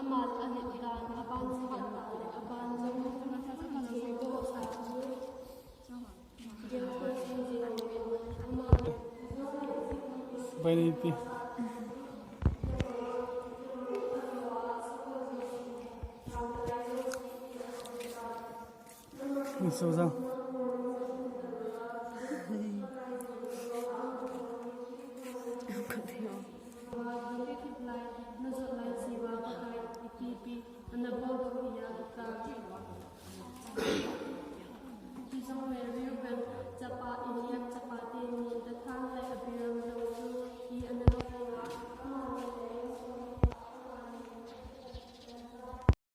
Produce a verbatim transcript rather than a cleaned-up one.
Ama le a neh dan, a ban sah dan, a ban jong, a ban jong, Bai nei ti. Ni so jang.